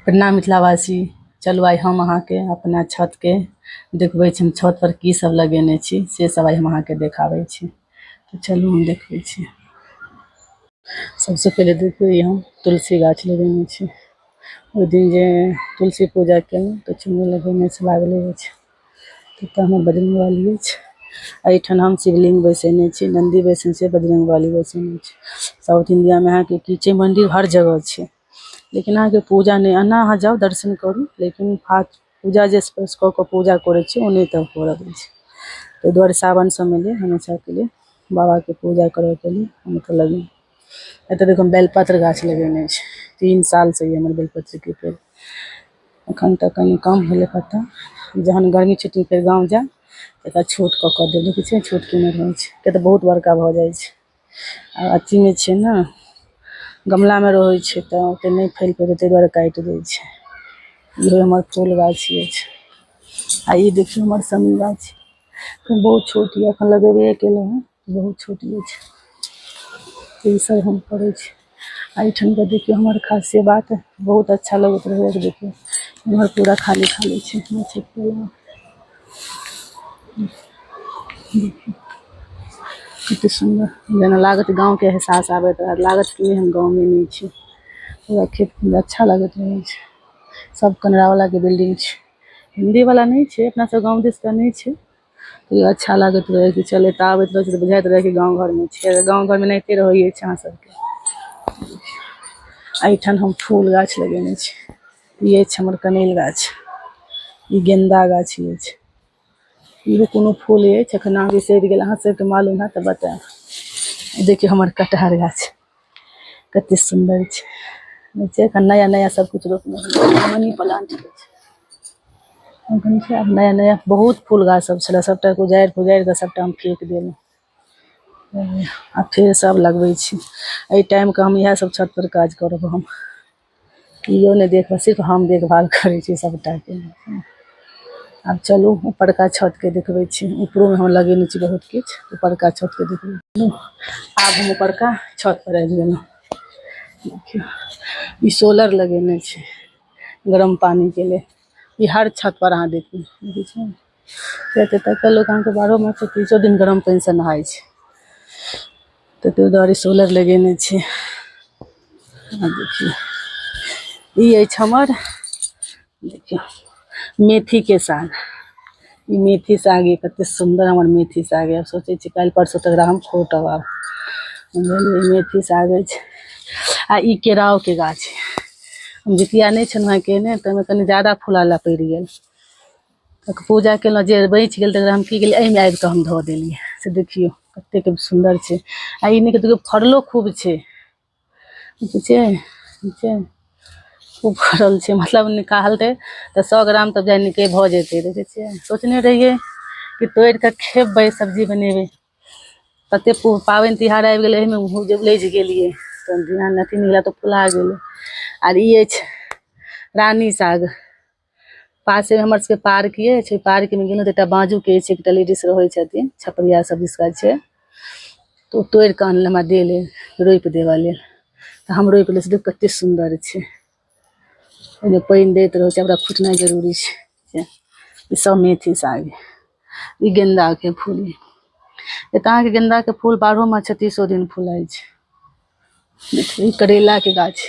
प्रणाम मिथिलावासी। चलू आइ हम अहाँके अपना छतके देखबै छी, हम छत पर की सब लगेने छी से सब आइ हम अहाँके देखाबै छी। तऽ चलू हम देखबै छी। सबसे पहिले देखियौ, ई हम तुलसी गाछ लगेने छी। ओहि दिन जे तुलसी पूजा केलहुँ तऽ चुन्नी लगेने से लागले अछि। तऽ हमर बजरंगबली अछि। एहिठाम हम शिवलिंग बैसेने छी, नन्दी बैसेने छी, बजरंगबली बैसेने छी। साउथ इंडियामे अहाँके की छै, मन्दिर हर जगह छै, लेकिन अहाँके पूजा नहि। एना अहाँ जाउ दर्शन करू, लेकिन हाथ पूजा जे स्पर्श कऽ कऽ पूजा करै छै ओ नहि तऽ करऽ दै छै। ताहि दुआरे सावन सबमे लिए हमेशाके लिए बाबाके पूजा करऽके लिए हम ओतऽ लगेलहुँ। एतऽ देखियौ, हम बेलपत्र गाछ लगेने छी। 3 सालसँ ई हमर बेलपत्रके पेड़ एखन तऽ कनि कम भेलै पत्ता। जहन गर्मी छुट्टी फेर गाँव जायब तऽ एकरा छोट कऽ कऽ देब। देखै छियै, छोट केने रहै छै, किया तऽ बहुत बड़का भऽ जाइ छै। आ अथीमे छै ने, गमलामे रहै छै तऽ ओतेक नहि फैल पबै, ताहि दुआरे काटि दै छै। इहो हमर फूल गाछ अछि। आ ई देखियौ हमर शमी गाछ, बहुत छोट यऽ, एखन लगेबे केलहुँ हँ, बहुत छोट अछि। ई सब हम करै छी। आ एहिठामके देखियौ हमर खासियत बात, बहुत अच्छा लगैत रहैए। देखियौ, इम्हर पूरा खाली खाली छै। देखियौ कते सुन्दर जेना लागत, गाँवके एहसास आबैत रहत, लागत कि हम गाँवमे नहि छी। पूरा खेत अच्छा लगैत रहै छै। सब कनरा वालाके बिल्डिंग छै, हिन्दी वाला नहि छै, अपना सब गाँव दिस तऽ नहि छै। तैयो अच्छा लागैत रहै कि चलैत आबैत रहै छै तऽ बुझाइत रहै कि गाँव घरमे छै। गाँव घरमे एनाहिते रहै अछि अहाँ सबके। एहिठाम हम फूल गाछ लगेने छी। ई अछि हमर कनैल गाछ, ई गेन्दा गाछ अछि, इहो कोनो फूल अछि, एखन नाम बिसरि गेल, अहाँ सबके मालूम हैत तऽ बतायब। देखियौ हमर कटहर गाछ कते सुन्दर छै। एखन नया नया सब किछु रोपने। मनी प्लांट अछि। एखन छै आब नया नया बहुत फूल गाछ सब छलै, सबटा उजाड़ि पुजाड़ि कऽ सबटा हम फेक देलहुँ आ फेर सब लगबै छी। एहि टाइमके हम इएह सब छत पर काज करब। हम केओ नहि देखभाल, सिर्फ हम देखभाल करै छी सबटाके। आब चलू उपरका छतके देखबै छी। उपरोमे हम लगेने छी बहुत किछु। उपरका छतके देखबै। आब हम उपरका छत पर आबि गेलहुँ। देखियौ, ई सोलर लगेने छै गरम पानीके लेल। ई हर छत पर अहाँ देखबै, देखै छियै? किएक तऽ एतुका लोक अहाँके 12 मास 30 दिन गरम पानिसँ नहाय छै, तऽ ताहि दुआरे सोलर लगेने छै। आ देखियौ, ई अछि हमर, देखियौ, मेथीके साग। ई मेथी साग यऽ, कते सुन्दर हमर मेथी साग यऽ। सोचै छी काल्हि परसू तक एकरा हम खोटब आब। बुझलियै, मेथी साग अछि। आ ई केराउके गाछ। हम जितिया नहि छलहुँ हेँ केने, ताहिमे कनि ज्यादा फुलाय पड़ि गेल तऽ पूजा केलहुँ, जे बचि गेल तकरा हम की केलियै, एहिमे आबि कऽ हम धऽ देलियै। से देखियौ कतेक सुन्दर छै। आ ई नीक देखियौ, फड़लो खूब छै। देखै छियै, छै खूब फड़ल छै। मतलब निकालतै तऽ 100 ग्राम तऽ जानि नीके भऽ जेतै। देखै छियै, सोचने रहियै कि तोड़ि कऽ खेबै, सब्जी बनेबै। तते पाबनि तिहार आबि गेलै, एहिमे जे उलझि गेलियै तऽ ध्यान अथी नहि गेला तऽ फुला गेलै। आर ई अछि रानी साग। पासे हमर सबके पार्क अछि, ओहि पार्कमे गेलहुँ तऽ एकटा बाजूके अछि, एकटा लेडीज रहै छथिन, छपरिया सब दिसका छै, तऽ ओ तोड़ि कऽ अनलै, हमरा देलै रोपि देबऽ लेल, तऽ हम रोपि लै छी। देखियौ कते सुन्दर छै। ओहिमे पानि दैत रहै छै, ओकरा खुटनाइ जरूरी छै। ई सब मेथी साग, ई गेन्दाके फूल। एतऽ अहाँके गेन्दाके फूल 12 मास 36 दिन फुलाइ छै। देखियौ, ई करैलाके गाछ,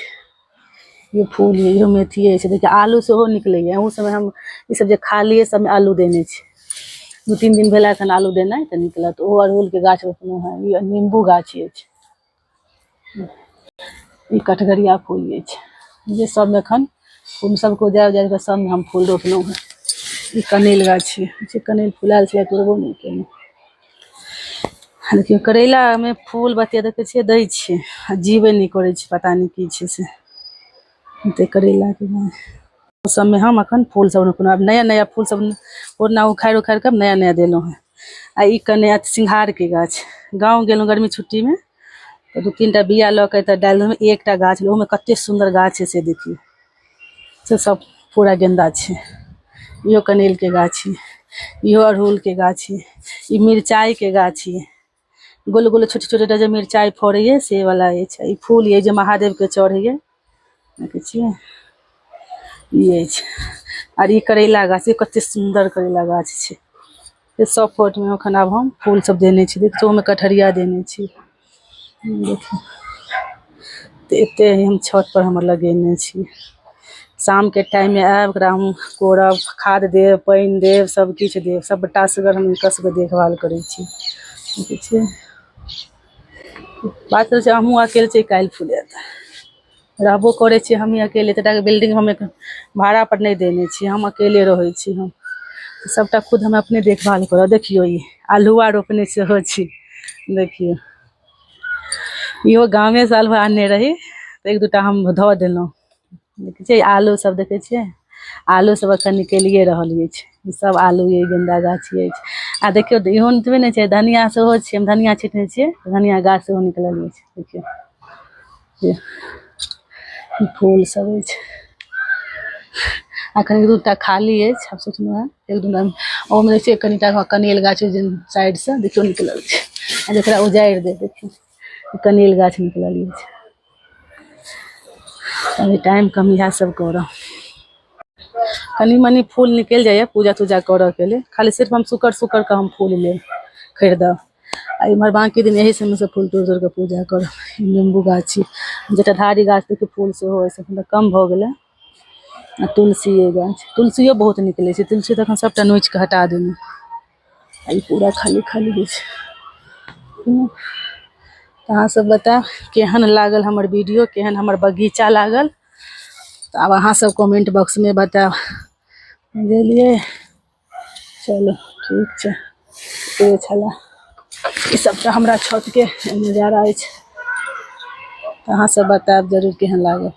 ई फूल, इहो मेथिये छै। देखियौ, आलू सेहो निकलैया। अहू सबमे हम ई सब जे खालिए सबमे आलू देने छी। 2-3 दिन भेला एखन आलू देनाइ तऽ निकलत। ओहो अड़हुलके गाछ रोपलहुँ हेँ। ई नीम्बू गाछ अछि। ई कठगरिया फूल अछि, जे सबमे एखन फूल सबके उजाड़ि उजाड़ि कऽ सबमे हम फूल रोपलहुँ हेँ। ई कनैल गाछ छै, कनैल फुलायल छलै, तोड़बो नहि केलहुँ। देखियौ, करैलामे फूल बतिया देखै छियै दै छै आ जीबे नहि करै छै, पता नहि की छै से। तऽ करैलाके गाछ सबमे हम एखन फूल सब रोपलहुँ। आब नया नया फूल सब पुरना उखाड़ि उखाड़ि कऽ नया नया देलहुँ हेँ। आ ई कने सिंघारके गाछ। गाँव गेलहुँ गर्मी छुट्टीमे तऽ 2-3 टा बिया लऽ कऽ एतऽ डालि देलहुँ। एकटा गाछ ओहोमे कते सुन्दर गाछ छै, से देखियौ, से सब पूरा गेन्दा छै। इहो कनैलके गाछ छै, इहो अड़हुलके गाछ छै, ई मिरचाइके गाछ छै। गोल गोल छोटे छोटे जे मिरचाइ फड़ैए से वाला अछि। ई फूल ये जे महादेवके चढ़ैए, देखै छियै। ई अछि आर ई करैला गाछ ई कते सुन्दर करैला गाछ छै। से सब पॉट मे एखन आब हम फूल सब देने छी। देखियौ ओहिमे कटहरिया देने छी। देखियौ तऽ एते हम छत पर हमर लगेने छी। शामके टाइममे आयब, ओकरा हम कोड़ब, खाद देब, पानि देब, सब किछु देब। सबटा असगर हम हिनकर सबके देखभाल करै छी। देखै छियै, बात छै हमहूँ अकेले छियै, काल्हि फुलायत। रहबो करै छियै हमही अकेले। एतेटाके बिल्डिंग हम भाड़ा पर नहि देने छियै, हम अकेले रहै छी। हम सबटा खुद हम अपने देखभाल करब। देखियौ ई अल्हुआ रोपने सेहो छी। देखियौ इहो गामे से अल्हुआ आनने रही तऽ एक दूटा हम धऽ देलहुँ। देखै छियै आलू सब, देखै छियै आलू सब एखन निकलिए रहल अछि। ई सब आलू ये, गेंदा गाछ अछि। आ देखियौ इहो एतबे नहि छै, धनिया सेहो छै। हम धनिया छिटने छियै, धनिया गाछ सेहो निकलल अछि। देखियौ फूल सब अछि। अखन एक दूटा खाली अछि। आब सोचलहुँ हँ एक दूटा ओहोमे देखै छियै कनिटा कनेल गाछ जे साइड से देखियौ निकलल छै। आ जकरा उजाड़ि देब, देखियौ कनेल गाछ निकलल अछि। अभी टाइम कम, इएह सब करब। कनि मनि फूल निकलि जाइए पूजा तूजा करऽके लेल। खाली सिर्फ हम शुक्र शुक्र के हम फूल लेब खरीदब। आ इम्हर बाँकी दिन एहि सबमे से फूल तोड़ि तोड़ि कऽ पूजा करब। निम्बू गाछ छी, जटाधारी गाछ, देखियौ फूल सेहो अछि। एखन तऽ कम भऽ गेलै। आ तुलसीए गाछ, तुलसियो बहुत निकलै छै। तुलसी तऽ एखन सबटा नोचि कऽ हटा देलहुँ। आ ई पूरा खाली खाली अछि। तऽ अहाँ सब बतायब केहन लागल हमर वीडियो, केहन हमर बगीचा लागल। तऽ आब अहाँ सब कमेंट बॉक्स मे बतायब, बुझलियै? चलू ठीक छै। ई छलै ई सबटा हमरा छत के नजारा अछि। तऽ अहाँ सब बतायब जरूर केहन लागल।